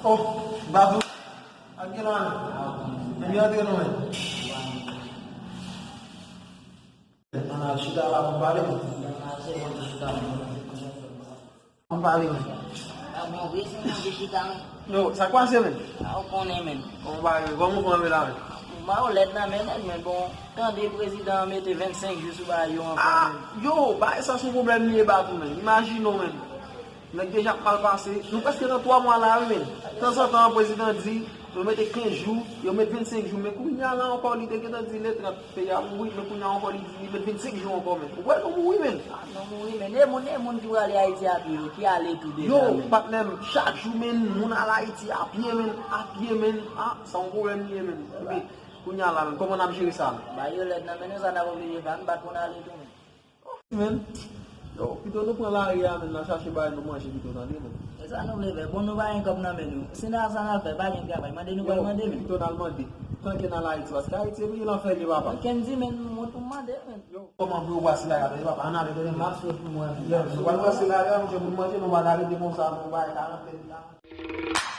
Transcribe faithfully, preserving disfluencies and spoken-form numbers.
Oh, Babou. Ak gen la men. Ebyen antre non men. Ann al chita la pou n pale men. Pou n pale men. Yo, sa k pase men? Kòman w pale? Kòman w pran men la men? Mwen lèd nan men nèg men bon, tande prezidan an mete vennsenk jou sou bagay yo ankò men. Yo, bagay sa se yon pwoblèm li ye ba tou men. Imajine w men. Nèg deja ap mal pase. Nou prèske nan twa mwa la wi men. Tanzantan prezidan di yo mete kenz jou, yo met vennsenk jou, men kounye a la ankò li te gentan di le trant peyi a mouri, men kounye a ankò li di li met vennsenk jou ankò men. Ou kwè nou mouri men? Ah, nou mouri men. E moun, e moun ki prale Ayiti a pye yo, ki ale tou deja men. Yo, patnè m, chak jou men, moun al Ayiti a pye men, a pye men. Ah, sa yon pwoblèm li ye men. Epi, kounye a la men, kòman n ap jere sa men? Bagay yo lèd nan men nou, sa n ap oblije fè, n pa t konn ale tou men. Men, yo, pito nou pran lari a men, n al chache bagay nou manje pito tande men. E sa nou vle fè? Bon, nou pa gen kòb nan men nou. Si n a sa n al fè, pa gen travay, mande nou pral mande men. Pito n al mande. Tanke n al Ayiti, paske Ayiti epi lanfè li ye papa. Kenn di men, mwen tou mande men. Yo, kòman pou yo pase lari a tande papa, ann ale tande men. M ap swiv pou mwen men. Yo, nou pral pase lari a, monchè, pou nou manje, nou pa ka rete konsa, nou bay karantèn la.